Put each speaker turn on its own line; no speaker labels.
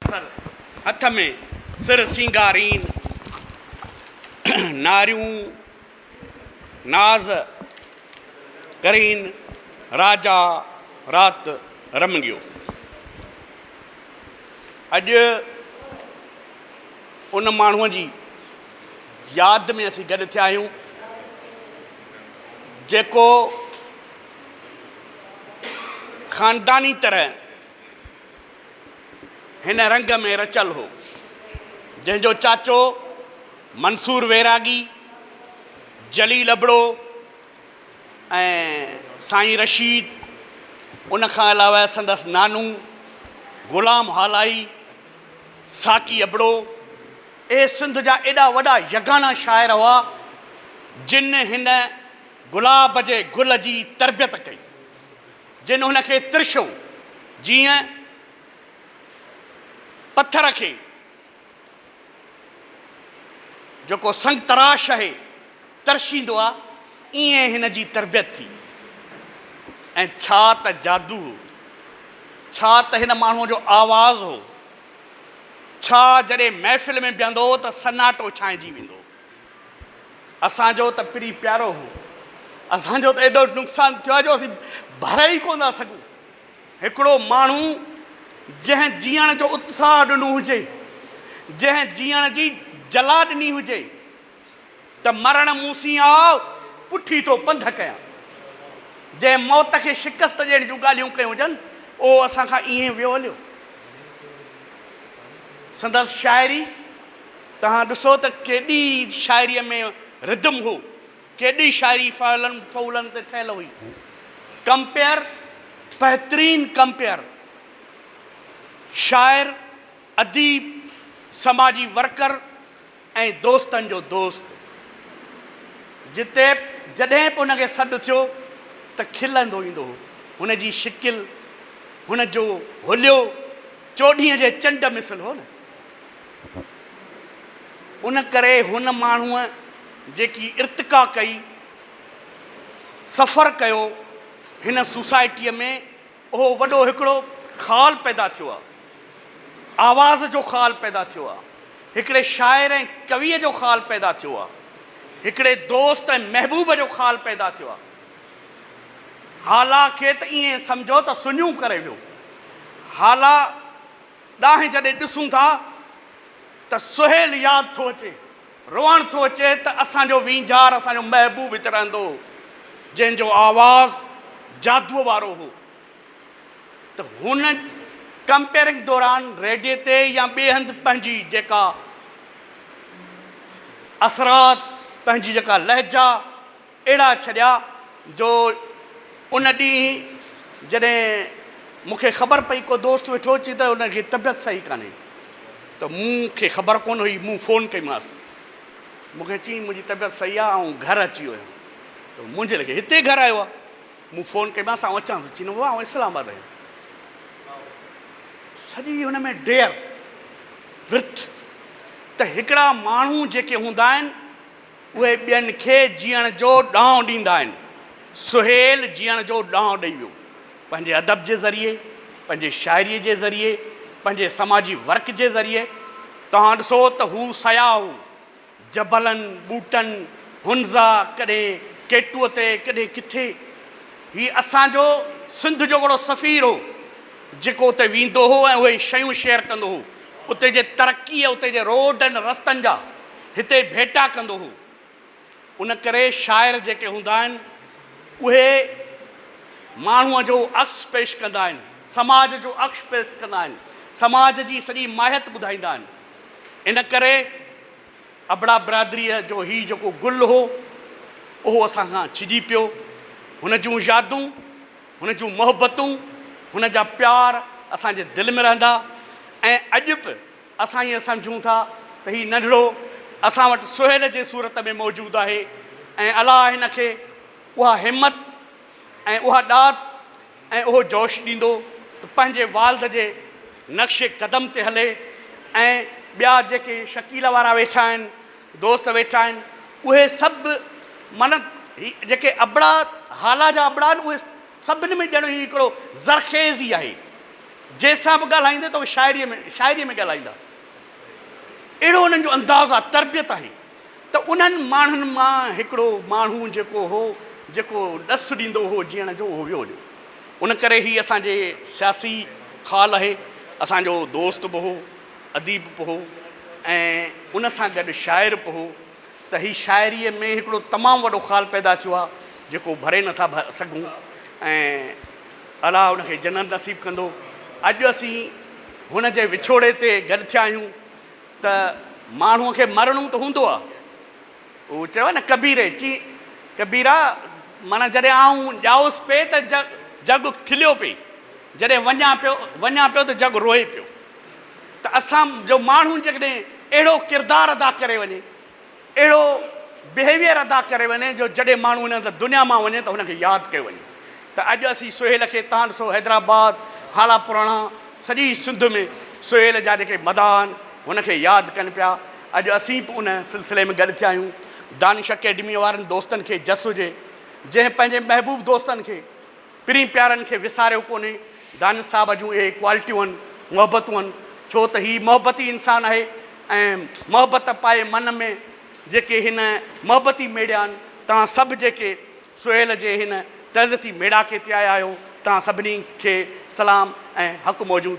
سر هٿ ۾ سر سينگارين، ناريون ناز ڪرين، راجا رات رمڳيو. اڄ ان ماڻهوء جي ياد ۾ اسين گڏ ٿيا آهيون، جيڪو خانداني طرح هن رنگ ۾ رچيل هو، جنهن جو چاچو منصور ويراڳي، جليل ابڙو ۽ سائين رشيد، ان کان علاوه سندس نانو غلام هالائي، ساقي ابڙو، اهي سنڌ جا ايڏا وڏا يگانا شاعر هئا، جن هن گلاب جي گل جي تربيت ڪئي. جن هن کي ترشيو، جيئن پٿر کي، جيڪو سنگتراش آهي، ترشيندو آهي، ائين هن جي تربيت ٿي. ۽ ڇا ته جادو هو! ڇا ته هن ماڻهوء جو آواز هو! ڇا جڏهن محفل ۾ بيهندو هو ته سناٽو ڇانئجي ويندو هو. اسان جو ته پرين پيارو هو. اسان جو ته ايڏو نقصان ٿيو آهي جو اسين ڀري ئي ڪونه ٿا سگهون. هڪڙو ماڻهو جنهن جيئڻ جو اتساهه ڏنو هجي، جنهن جيئڻ جي جلا ڏني هجي ته مرڻ مون سين آء پٺي ٿو پنڌ ڪيان. جنهن موت کي شڪست ڏيڻ جون ڳالهيون ڪيون هجن، اهو اسان کان ائين ويو هليو. سندس شاعري توهان ڏسو ته ڪيڏي شاعريء ۾ ردم هو، ڪيڏي شاعري فعلن فعولن تي ٺهيل هئي. ڪمپيئر، بهترين ڪمپيئر، شاعر، اديب، سماجي ورڪر ۽ دوستن جو دوست. جتي جڏهن به هن کي سڏ ٿيو ته کلندو ايندو هو. هن جي شڪل، هن جو حليو چوڏهينء جي چنڊ مثل هو نه. ان ڪري هن ماڻهوء جيڪي ارتقا ڪئي، سفر ڪيو هن سوسائٽيء ۾ اهو وڏو هڪڙو خال پيدا ٿيو آهي. آواز جو خال پيدا ٿيو آهي. هڪڙي شاعر ۽ ڪويء جو خال پيدا ٿيو آهي. هڪڙي دوست ۽ محبوب جو خال پيدا ٿيو آهي. هالا کي ته ائين سمجهو ته سڃون ڪري ويو. هالا ڏانهن جڏهن ڏسون ٿا ته سهيل ياد ٿو اچي، روئڻ ٿو اچي ته اسان جو وينجهار، اسان جو محبوب هت رهندو هو، جنهن جو آواز جادوء وارو هو ته هن ڪمپيئرنگ دوران ريڊيي تي يا ٻئي هنڌ پنهنجي جيڪا اثرات، پنهنجي جيڪا لهجا اهڙا ڇڏيا جو ان ڏينهن جڏهن مون کي خبر پئي ڪو دوست ويٺو اچي ته ان کي طبيعت صحيح ڪانهي ته مون کي خبر ڪونه هئي مون فون ڪئيمانس مون کي چيائين منهنجي طبيعت صحيح آهي آئون گهر اچي ويو آهيان ته منهنجي لڳي هتي گهر آيو آهي مون فون ڪئيمانس آئون اچان ٿو چيائين نه بابا آئون اسلام آباد آهيان سڄي هن ۾ ڊيئر ورٿ ته هڪڙا ماڻهو جيڪي هوندا آهن اهي ٻين کي جيئڻ جو ڏانء ڏيندا آهن. سهيل جيئڻ جو ڏانء ڏئي ويو. پنهنجي ادب جي ذريعي، پنهنجي شاعريء جي ذريعي، پنهنجي سماجي ورڪ جي ذريعي. توهان ڏسو ته هو سياح هو. جبلن، ٻوٽن، هنزا، ڪڏهن ڪيٽوء تي، ڪڏهن ڪٿي. هي اسان جو سنڌ جو هڪڙو سفير هو، جيڪو اتي ويندو هو ۽ اهي شيون شيئر ڪندو هو. اتي جي ترقيء، اتي جي روڊن رستن جا هتي ڀيٽا ڪندو هو. ان ڪري شاعر جيڪي هوندا آهن، اهي ماڻهوء جو عڪس پيش ڪندا آهن، سماج جو عڪس پيش ڪندا آهن، سماج جي سڄي ماهيت ٻڌائيندا آهن. ان ڪري ابڙا برادريء جو هي جيڪو گل هو، اهو اسان کان ڇڄي پيو. هن جون يادون، هن جون محبتون، هن جا پيار اسان جي دل ۾ رهندا ۽ اڄ به اسان ائين سمجهون ٿا ته هي ننڍڙو اسان وٽ سهيل جي صورت ۾ موجود آهي ۽ الله هن کي اها همت ۽ اها ڏات ۽ اهو جوش ڏيندو ته پنهنجي والد جي نقش قدم تي هلي ۽ ٻيا جيڪي شڪيل وارا ويٺا آهن دوست ويٺا آهن اهي سڀ معنيٰ هي جيڪي ابڙا هالا جا ابڙا آهن اهي سڀني ۾ ڄڻ هي هڪڙو زرخيز ئي آهي. جنهن سان به ڳالهائيندي توکي شاعريء ۾ شاعريء ۾ ڳالهائيندا. اهڙو انهن جو انداز آهي، تربيت آهي ته انهن ماڻهن مان هڪڙو ماڻهو جيڪو هو، جيڪو ڏس ڏيندو هو جيئڻ جو اهو ويو هليو. ان ڪري هي اسان جي سياسي خال آهي، اسان جو دوست به هو، اديب به هو ۽ ان سان گڏ شاعر به هو ته هي شاعريء ۾ هڪڙو تمام وڏو خال پيدا ٿيو آهي جيڪو ڀري نٿا سگهون ۽ الله ان کي جنت نصيب ڪندو. اڄ اسين هن جي وڇوڙي تي گڏ ٿيا آهيون ته ماڻهوء کي مرڻو ته هوندو آهي. هو چيو نه ڪبيري چي ڪبيرا معنيٰ جڏهن آئون ڄائوس پئي ته جڳ کليو پئي جڏهن وڃان پيو وڃان پيو ته جڳ روئي پيو ته اسان جو ماڻهو جيڪڏهن اهڙو ڪردار ادا ڪري وڃي اهڙو بهيويئر ادا ڪري وڃي جو جڏهن ماڻهو هن دنيا مان وڃي ته هن کي ياد ڪيو وڃي ته اڄ اسين سهيل کي تان ڏسو حيدرآباد هالا پراڻا سڄي سنڌ ۾ سهيل جا جيڪي مداح آهن هن کي ياد ڪن پيا اڄ اسين به ان سلسلي ۾ گڏ ٿيا آهيون دانش اڪيڊمي وارن دوستن کي جس هجي جنهن پنهنجي محبوب دوستن کي پرين پيارن کي وساريو ڪونهي. دانش صاحب جون اهي ڪوالٽيون آهن، محبتون آهن، ڇو ته هي محبتي انسان آهي ۽ محبت پائي من ۾ جيڪي هن محبتي ميڙيا آهن، توهان سڀ جيڪي سهيل جي هن تعزيتي ميڙاڪي تي آيا آهيو، توهان سڀني کي سلام ۽ حق موجود.